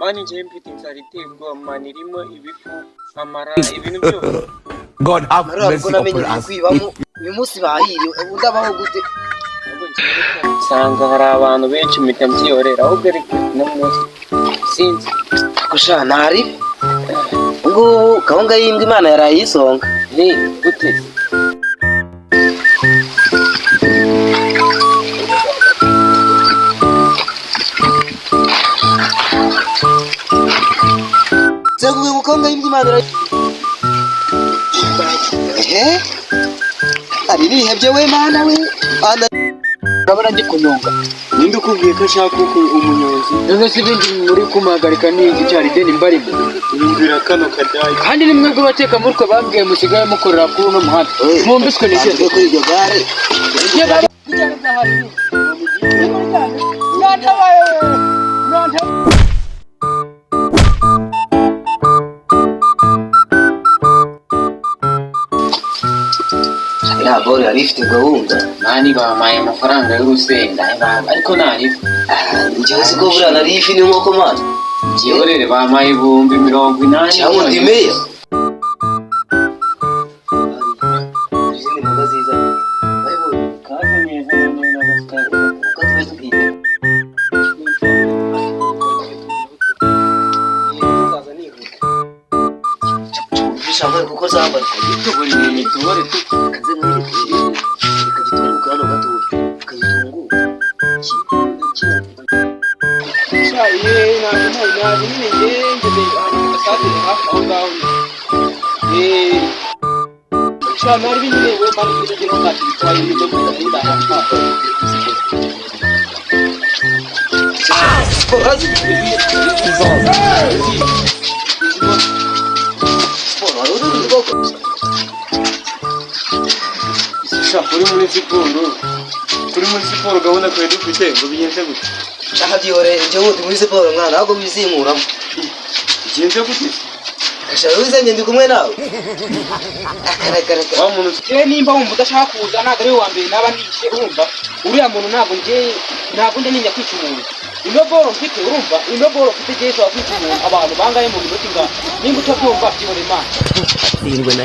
Man, njyewe mfite inzara iteye ubwoba, man, irimo ibifu, amara, ibintu byose. God have Marura, mercy ubwo namenye upon us. kwibamo uyu munsi bahiriwe, ubu ndabaho gute? Ahubwo njyewe nsanga hari abantu benshi, mpita mbyihorera. Ahubwo ariko uno munsi sinzi. Ako sha, ntaribi ubungubu gahunda y'imbwa Imana yaraye yisonga. Ni gute? Nzakubwira ngo gahunda y'imbwa Imana yaraye, ehe, ari nihebye we, Mana we, Mana. Urabona ndi kunyonga. Ninde ukubwiye ko ashaka umunyonzi? None se ibindi muri kumuhagarika ni iki? Cyari ideni mbarimo. Yumvira kano kadage. Kandi ni mwebwe batekamutwe bambwiye musigaye mukorera kuri uno muhanda, mwumviswe n'icyo Tuve kuri iryo gare. Mwantabaye we! Ya boro yari ifite gahunda. Man, bampaye amafaranga y'urusenda, ariko ntariho. Njyewe siko buriya nari ifi n'inkoko, man. Byihorere, bampaye 80,000. Cyangwa ndi meya. Izindi mboga zizanye bayibonye. Kaze neza none n'agasukari. Uko tube tukiga. Shambara kuko zambarwa. Tubure tubure tu. Kaze nkwereke, reka gitunguke hano gatoya, reka gitunguke. Sha, ye, ntabwo nyine ngeze ahantu mu gasantere hafi aho ngaho nyine. Sha, nari nyine we, man, ngeze ntacyo bitwaye, nibyo gahunda hafi. Siporo hazi. Siporo hari urundi bwoko. Sha, uri muri siporo, turi muri siporo, gahunda twari dufite ngo bigenze gute? Shaka byihorere, njyewe ndi muri siporo mwana, ntabwo wizinkuramo. Bigenze gute? Gashaka wizanye, ndi kumwe nawe, akarakara. Wa muntu. Njyewe nimba wumva udashaka kuza, ntabwo ari we wa mbere naba nishe, urumva? Uriya muntu ntabwo njye, ntabwo njya ntinya kwica umuntu. Ino boro mfite, urumva, ino boro mfite njyewe ishobora kwica umuntu, abantu bangahe mu minota ingana. Nimba utabyumva, byihorere, Imana. Tsindwe na.